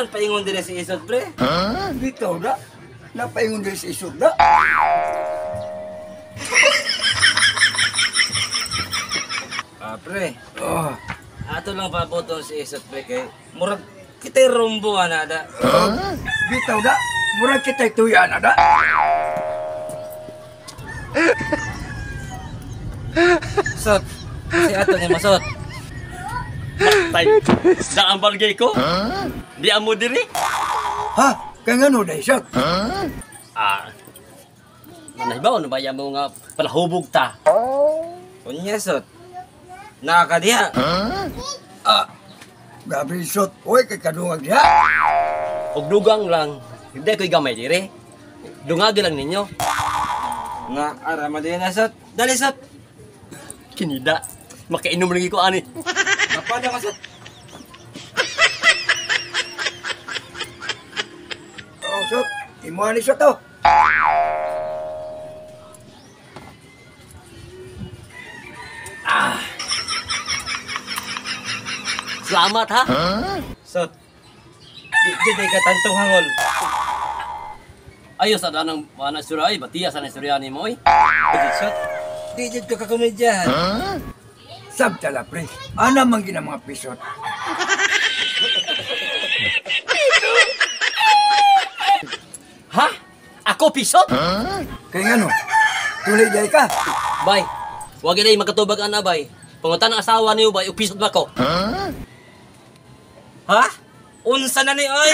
Naman paingon dire si Isot, pre. Bitaw da. Napaingon diri si Isot da. Ah, pre. Oh, Ato lang paboton si Isot, pre, kay murag kita'y rumbo ana da. Bitaw da. Murag kita'y tuya na da. Sot, si ato ni Masot. Tay, da ang bargay ko. Di amo diri. Ha? Kaya nga no, day, Sot. Ah. Manahibaw no ba mo nga palahubog ta? Unya, Sot. Nakakadiha. Ah, grabe, Sot. Uy, kay kadungag diha. Og dugang lang. Hindi ko'y gamay diri. Dungagi lang ninyo. Nga, ara madili na, Sot. Dali, Sot. Kinida. Makainom lagi ko ani. Kapada ka, Sot. Oh, Sot. Imuha ni Sot, oh. Salamat ha. Sot. Di di ka tantong hangol. Ayo sa danang mana suray, batiya sa istorya ni mo oy. Di, Sot. Di jud ka kakomedyahan. Sabtala, pre. Ana man gina mga pisot. Ha? Ako pisot? Kaya nga no, tuloy day ka. Bay, wag inay magkatubag ana bay. Pangutan ang asawa niyo bay, og pisot ba ko? Ha? Unsa na ni oy?